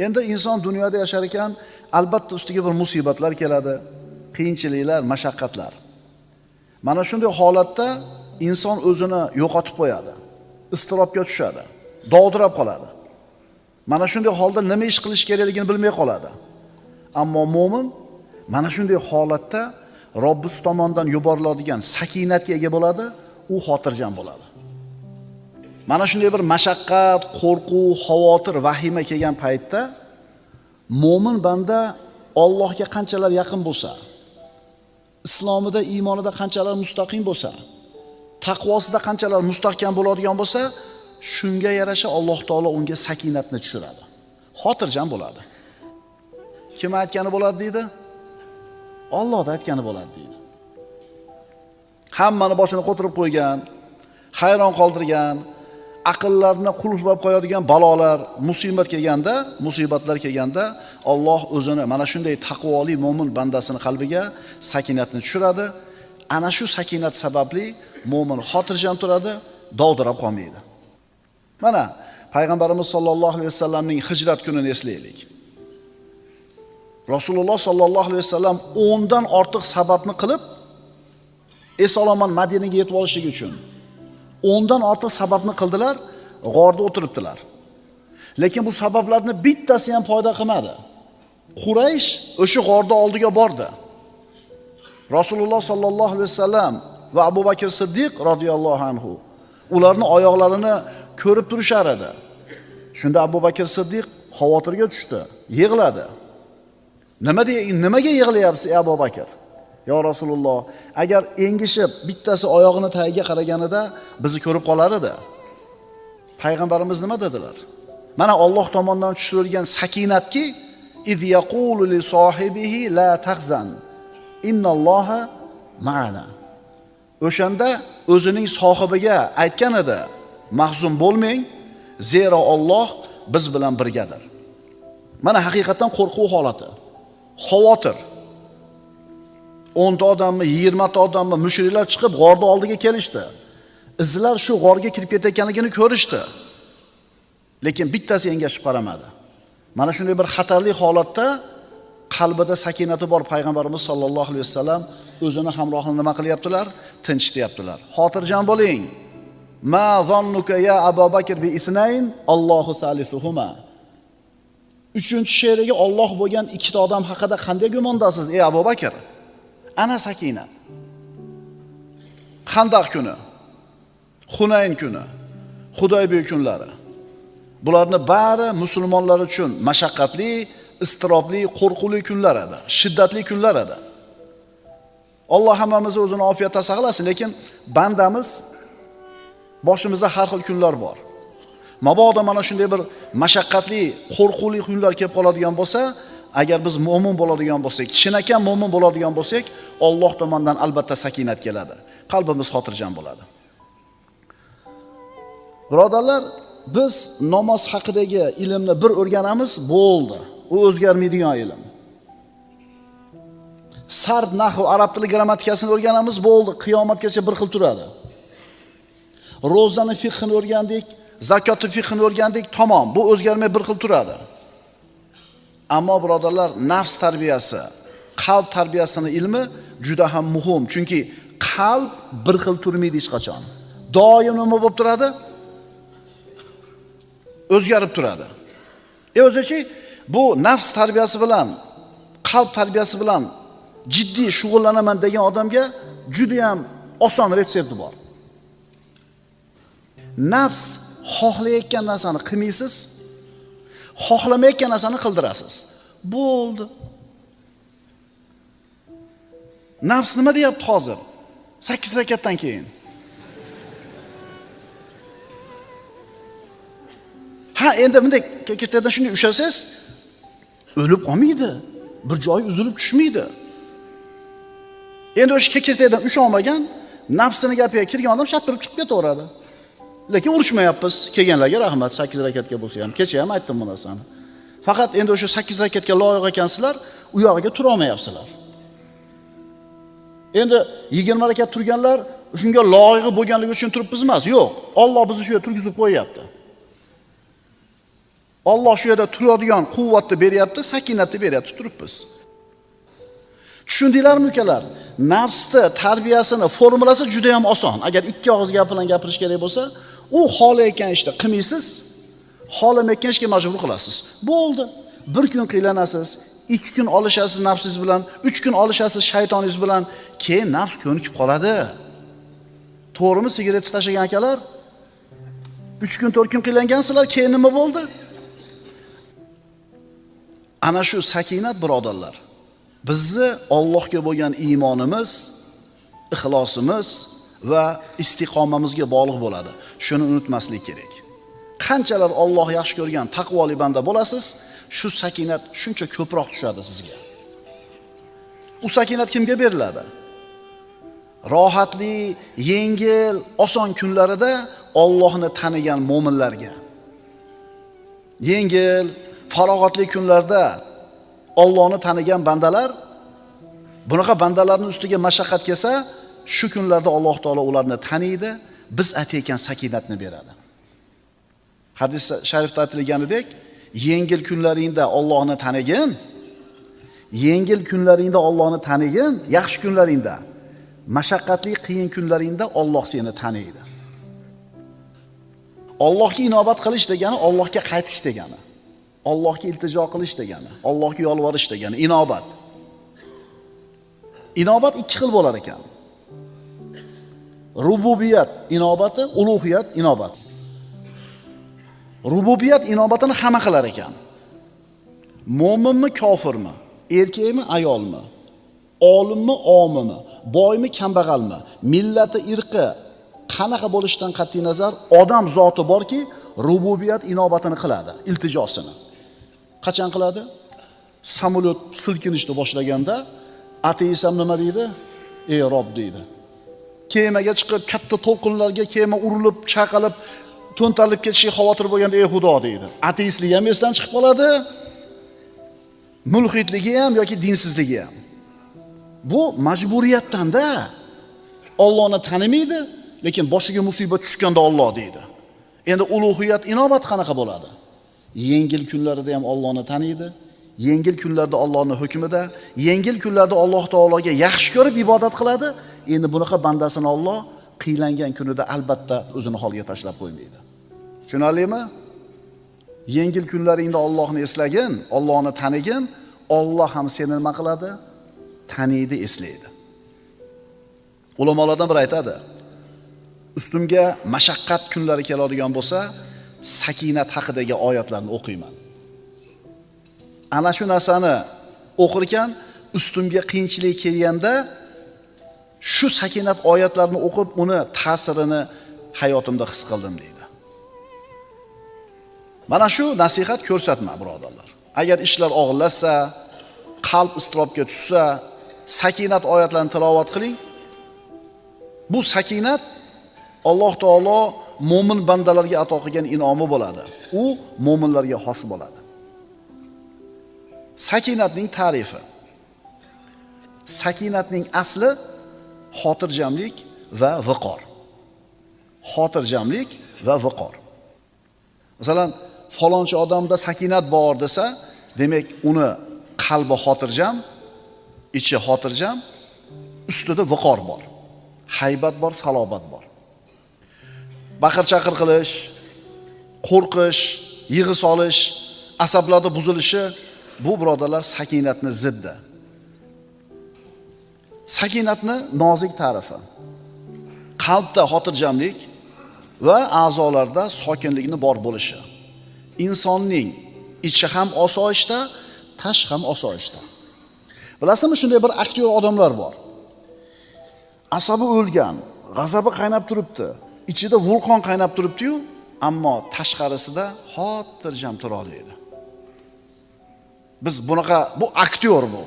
Endi inson dunyoda yashar ekan, albatta ustiga bir musibatlar keladi, qiyinchiliklar, mashaqqatlar. Mana shunday holatda inson o'zini yo'qotib qo'yadi, iztirobga tushadi, dovdirab qoladi. Mana shunday holda nima ish qilish kerakligini bilmay qoladi. Ammo mo'min mana shunday holatda Robbisi tomonidan yuboriladigan sakinatga ega bo'ladi, u xotirjam bo'ladi. Mana shunday bir mashaqqat, qo'rquv, xavotir, vahima kelgan paytda mo'min banda Allohga qanchalar yaqin bo'lsa, islomida, iymonida qanchalar mustaqim bo'lsa, taqvosida qanchalar mustahkam bo'ladigan bo'lsa, shunga yarasha Alloh taolo unga sakinatni tushiradi. Xotirjam bo'ladi. Kim aytgani bo'ladi deydi? Alloh aytgani bo'ladi deydi. Hammani boshini qo'tirib qo'ygan, hayron qoldirgan, aqllarni qulflab qo'yadigan balolar, musibat kelganda, musibatlar kelganda Alloh o'zini mana shunday taqvoli mo'min bandasini qalbiga sakinatni tushiradi. Ana shu sakinat sababli mo'min xotirjam turadi, dovdirab qolmaydi. Mana Payg'ambarimiz sollallohu alayhi vasallamning hijrat kunini eslaylik. Rasululloh sollallohu alayhi vasallam 10 dan ortiq sababni qilib eson-omon Madinaga yetib olishligi uchun 10 dan ortiq sababni qildilar, g'orda o'tiribdilar. Lekin bu sabablarni bittasi ham foyda qilmadi. Quraysh o'sha g'orda oldiga bordi. Rasululloh sollallohu alayhi vasallam va Abu Bakr Siddiq radhiyallohu anhu ularni oyoqlarini ko'rib turishar edi. Shunda Abu Bakr Siddiq xavotirga tushdi, yig'ladi. Nimaga yig'layapsiz ey Abu Bakr? Ya Rasululloh, agar engishib bittasi oyog'ini tagiga qaraganida bizni ko'rib qolar edi. Payg'ambarimiz nima dedilar? Mana Alloh tomonidan tushirilgan sakinatki, iz yaqulu li sohibihi la tahzan innalloha ma'ana. O'shanda o'zining sohibiga aytgan edi, mahzun bo'lmang, zero Alloh biz bilan birgadir. Mana haqiqatan qo'rquv holati, xavotir. 10 ta odammi, 20 ta odammi mushriklar chiqib g'orda oldiga kelishdi. Izlar shu g'orga kirib ketayotganligini ko'rishdi. Lekin bittasi engashib qaramadi. Mana shunday bir xatarli holatda qalbida sakinati bor Payg'ambarimiz sollallohu alayhi vasallam o'zini hamrohini nima qilyaptilar? Tinchityaptilar. Xotirjam bo'ling. Ma zannuka ya Abu Bakr bi isnayn Allohu salisuhuma. Uchinchi sherigi Alloh bo'lgan ikkita odam haqida qanday gumondasiz ey Abu Bakr? Ana sakinat. Xandaq kuni, Hunayn kuni, Hudaybiya kunlari. Bularni bari musulmonlar uchun mashaqqatli, iztirobli, qo'rquvli kunlar edi, shiddatli kunlar edi. Alloh hammamizni o'zini ofiyatda saqlasin, lekin bandamiz boshimizda har xil kunlar bor. Mabodo mana shunday bir mashaqqatli, qo'rquvli kunlar kelib qoladigan bo'lsa, agar biz mo'min bo'ladigan bo'lsak, chinakam mo'min bo'ladigan bo'lsak, Alloh tomonidan albatta sakinat keladi. Qalbimiz xotirjam bo'ladi. Birodarlar, biz namoz haqidagi ilmni bir o'rganamiz, bo'ldi. U o'zgarmaydigan ilm. Sarf, nahv, arab tili grammatikasini o'rganamiz, bo'ldi, qiyomatgacha bir xil turadi. Ro'zani fiqhini o'rgandik, zakotni fiqhini o'rgandik, tamom, bu o'zgarmay bir xil turadi. Ammo birodarlar, nafs tarbiyasi, qalb tarbiyasini ilmi juda ham muhim, chunki qalb bir xil turmaydi hech qachon. Doim nima bo'lib turadi? O'zgarib turadi. O'zichi bu nafs tarbiyasi bilan, qalb tarbiyasi bilan jiddiy shug'ullanaman degan odamga juda ham oson retsepti bor. Nafs xohlayotgan narsani qilmaysiz, xohlamayotgan narsani qildirasiz. Bo'ldi. Nafs nima deyapti hozir? 8 rakatdan keyin. Ha, endi bunday kekirtadan shunday ushlasangiz, o'lib qolmaydi. Bir joyi uzilib tushmaydi. Endi o'sha kekirtadan usha olmagan, nafsini gapiga kirgan odam shattirib chiqib ketaveradi. Lekin urushmayapmiz. Kelganlarga rahmat, 8 rakatga bo'lsa ham. Kecha ham aytdim bu narsani. Faqat endi o'sha 8 rakatga loyiq ekansizlar, u yog'iga tura olmayapsizlar. Endi 20 rakat turganlar shunga loyiq bo'lganligi uchun turibmiz emas. Yo'q, Alloh bizni shu yerga turgizib qo'yapti. Alloh shu yerda turadigan quvvatni beryapti, sakinatni beryapti, turibmiz. Tushundinglarmi ukalar? Nafsni tarbiyasini formulasi juda ham oson. Agar ikki og'iz gap bilan gapirish kerak bo'lsa, u xohlayotgan ishni qilmaysiz, xohlamayotgan ishga majbur qilasiz. Bo'ldi. Bir kun qiylanasiz, 2 kun olishasiz nafsingiz bilan, 3 kun olishasiz shaytoningiz bilan, keyin nafs ko'nikib qoladi. To'g'rimi, sigaret tashlagan akalar? 3 kun 4 kun qiylangansizlar, keyin nima bo'ldi? Ana shu sakinat birodarlar. Bizni Allohga bo'lgan iymonimiz, ixlosimiz va istiqomamizga bog'liq bo'ladi. Shuni unutmaslik kerak. Qanchalar Alloh yaxshi ko'rgan taqvoli banda bo'lasiz, shu sakinat shuncha ko'proq tushadi sizga. U sakinat kimga beriladi? Rohatli, yengil, oson kunlarida Allohni tanigan mo'minlarga. Yengil, farog'atli kunlarda Allohni tanigan bandalar, bunaqa bandalarning ustiga mashaqqat kelsa, shu kunlarda Alloh taolo ularni taniydi, biz aytayotgan sakinatni beradi. Hadis sharifda aytilganidek, yengil kunlaringda Allohni tanigin, yengil kunlaringda Allohni tanigin, yaxshi kunlaringda, mashaqqatli qiyin kunlaringda Alloh seni taniydi. Allohga inobat qilish degani Allohga qaytish degani. Allohga iltijo qilish degani, Allohga yolvorish degani, inobat. Inobat ikki xil bo'lar ekan. Rububiyat inobati, ulug'iyat inobat. Rububiyat inobatini hamma qilar ekan. Mo'minmi, kofirmi, erkakmi, ayolmi, olimmi, omimi, boymi, kambag'almi, millati, irqi qanaqa bo'lishidan qat'iy nazar odam zoti borki, rububiyat inobatini qiladi, iltijosini. Qachon qiladi? Samolyot silkinishni boshlaganda ateist ham nima deydi? Ey Rob deydi. Kemaga chiqib katta to'lqinlarga kema urilib, chaqilib, to'ntarilib ketishiga xavotir bo'lganda ey Xudo deydi. Ateistligi ham esdan chiqib qoladi, mulhidligi ham yoki dinsizligi ham. Bu majburiyatdan-da. Allohni tanimaydi, lekin boshiga musibat tushganda Alloh deydi. Endi ulug'iyat inobat qanaqa bo'ladi? Yengil kunlarida ham Allohni taniydi, yengil kunlarda Allohning hukmida, yengil kunlarda Alloh taologa yaxshi ko'rib ibodat qiladi. Endi bunaqa bandasini Alloh qiylangan kunida albatta o'zini holga tashlab qo'ymaydi. Tushunarlimi? Yengil kunlaringda Allohni eslagin, Allohni tanigin, Alloh ham seni nima qiladi? Taniydi, eslaydi. Ulamolardan biri aytadi: ustimga mashaqqat kunlari keladigan bo'lsa, sakinat haqidagi oyatlarni o'qiyman. Ana shu narsani o'qirkan, ustimga qiyinchilik kelganda shu sakinat oyatlarini o'qib, uni ta'sirini hayotimda his qildim deydi. Mana shu nasihat ko'rsatma, birodarlar. Agar ishlar og'irlashsa, qalb iztirobga tushsa, sakinat oyatlarini tilovat qiling. Bu sakinat Alloh taolo mo'min bandalarga ato qilgan in'omi bo'ladi. U mo'minlarga xos bo'ladi. Sakinatning ta'rifi. Sakinatning asli xotirjamlik va viqor. Xotirjamlik va viqor. Masalan, falonchi odamda sakinat bor desa, demak uni qalbi xotirjam, ichi xotirjam, ustida viqor bor. Haybat bor, salobat bor. Baqir-chaqir qilish, qo'rqish, yig'i solish, asablarda buzilishi bu birodarlar sakinatni ziddi. Sakinatni nozik ta'rifi. Qalbda xotirjamlik va a'zolarda sokinlikni bor bo'lishi. Insonning ichi ham osoyishta, tash ham osoyishta. Bilasizmi, shunday bir aktyor odamlar bor. Asabi o'lgan, g'azabi qaynab turibdi, ichida vulqon qaynab turibdi-yu, ammo tashqarisida xotirjam tura oladi. Biz bunaqa, bu aktyor bu.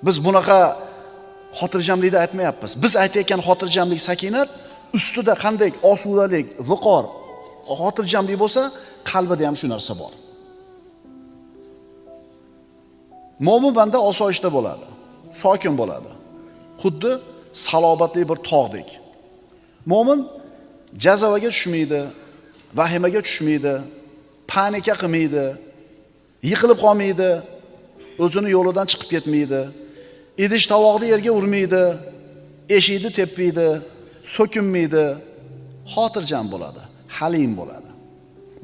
Biz bunaqa xotirjamlikni aytmayapmiz. Biz aytayotgan xotirjamlik, sakinat ustida qanday osudalik, viqor, xotirjamlik bo'lsa, qalbida ham shu narsa bor. Mo'min banda osoyishta bo'ladi, sokin bo'ladi. Xuddi salobatli bir tog'dek. Mo'min jazavaga tushmaydi, vahimaga tushmaydi. Panika qilmaydi, yiqilib qolmaydi, o'zini yo'lidan chiqib ketmaydi, idish tovoqni yerga urmaydi, eshikni tepmaydi, so'kinmaydi, xotirjam bo'ladi, halim bo'ladi.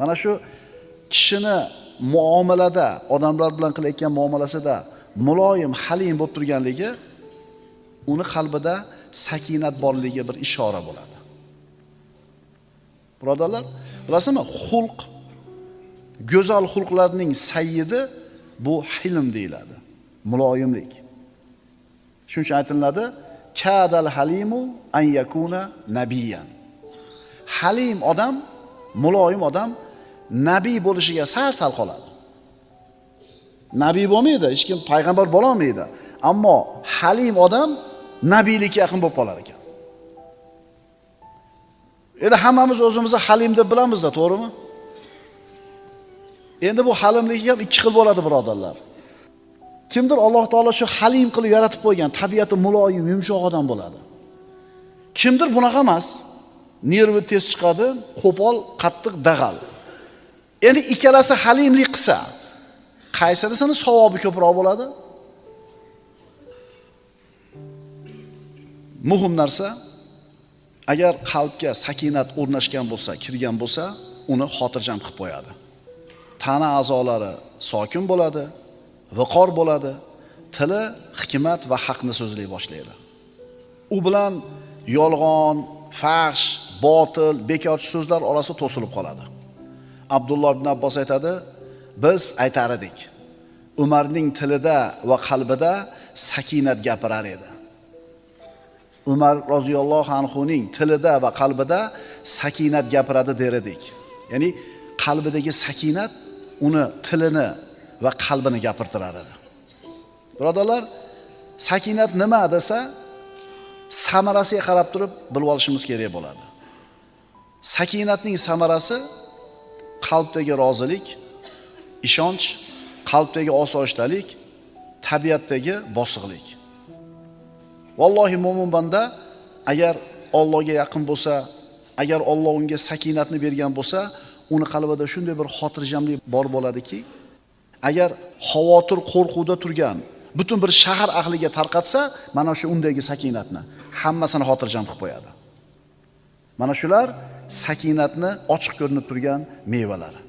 Mana shu kishini muomalada, odamlar bilan qilayotgan muomalasida muloyim, halim bo'lib turganligi uni qalbida sakinat borligiga bir ishora bo'ladi. Birodarlar, bilasizmi, xulq, go'zal xulqlarning sayyidi bu hilm deyiladi, muloyimlik. Shuning uchun aytiladi, kadal halimu an yakuna nabiyyan. Halim odam, muloyim odam nabiy bo'lishiga sal-sal qoladi. Nabiy bo'lmaydi, hech kim payg'ambar bo'la olmaydi. Ammo halim odam nabiylikka yaqin bo'lib qolar ekan. Endi hammamiz o'zimizni halim deb bilamizda, to'g'rimi? Endi bu halimlik ham ikki xil bo'ladi, birodarlar. Kimdir Alloh taolo shu halim qilib yaratib qo'ygan, tabiati muloyim, yumshoq odam bo'ladi. Kimdir bunaqa emas. Nervi tez chiqadi, qo'pol, qattiq, dag'al. Endi ikkalasi halimlik qilsa, qaysinisini savobi ko'proq bo'ladi? Muhim narsa, agar qalbga sakinat o'rnashgan bo'lsa, kirgan bo'lsa, uni xotirjam qilib qo'yadi. Tana a'zolari sokin bo'ladi, viqor bo'ladi, tili hikmat va haqni so'zlay boshlaydi. U bilan yolg'on, fahsh, botil, bekorchi so'zlar orasi to'silib qoladi. Abdulloh ibn Abbos aytadi, biz aytar edik, Umarning tilida va qalbida sakinat gapirar edi. Umar roziyallohu anhuning tilida va qalbida sakinat gapiradi der edik. Ya'ni qalbidagi sakinat uni tilini va qalbini gapirtirar edi. Birodarlar, sakinat nima desa, samarasiga qarab turib bilib olishimiz kerak bo'ladi. Sakinatning samarasi qalbdagi rozilik, ishonch, qalbdagi osoyishtalik, tabiatdagi bosiqlik. Vallohi mo'min banda agar Allohga yaqin bo'lsa, agar Alloh unga sakinatni bergan bo'lsa, uni qalbida shunday bir xotirjamlik bor bo'ladiki, agar xavotir, qo'rquvda turgan butun bir shahar ahliga tarqatsa, mana shu undagi sakinatni hammasini xotirjam qilib qo'yadi. Mana shular sakinatni ochiq ko'rinib turgan mevalari.